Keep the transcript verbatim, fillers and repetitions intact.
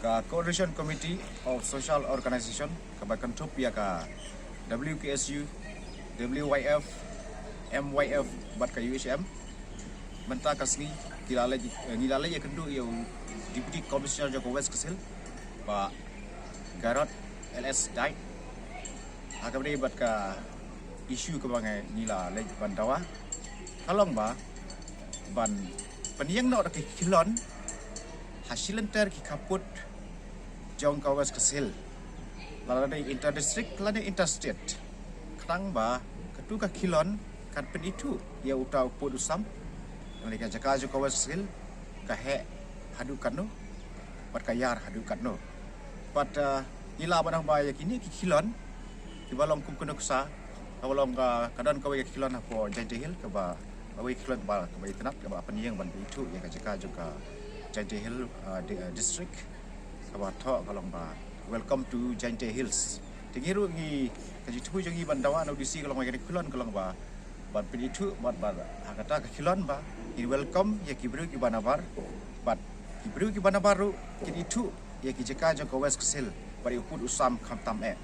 Ka Coordination Committee of Social Organization kaba kynthup ïa ka W K S U, W Y F, M Y F bad ka U H M, mynta ka sngi ki la leit, eh, ngi la leit ïakynduh ïa u Deputy Commissioner jong ka West Khasi Hills, Bah Garod L S Dait. Ha kaba ïadei bad ka issue kaba ngi la leit ban dawa, ka long ba ban pynïeng noh da ki khilon ha shilynter ki khappud jong ka West Khasi Hills, lane inter district lane inter state, khnang ba katu ka khilon kan pynithuh ïa uta u pud u sam, lane ka jaka jong ka West Khasi Hills ka heh haduh katno bad ka ïar haduh katno. Bad, uh, ngi la ba nang ba ïa kine ki khilon kiba long kum kano ksa, kaba long ka, ka don kawei ka khilon hapoh Jaintia Hills, kaba kawei ka khilon kaba, kaba itynnad, kaba pynïeng ban pynithuh ïa ka jaka jong ka Jaintia Hills, uh, di-, uh, district, kaba thoh ka long ba Welcome to Jaintia Hills. Te ngi ruh ngi, ka jingthmu jong ngi ban dawa na u D C ka long ba ïa kane ka khilon ka long ba ban pynithuh bad, bad ha kata ka khilon ba ngin welcome ïa ki briew kiba nabar, bad ki briew kiba nabar ruh kin ithuh ïa ki jaka jong ka West Khasi Hills bad ïa u pud u sam khamtam eh.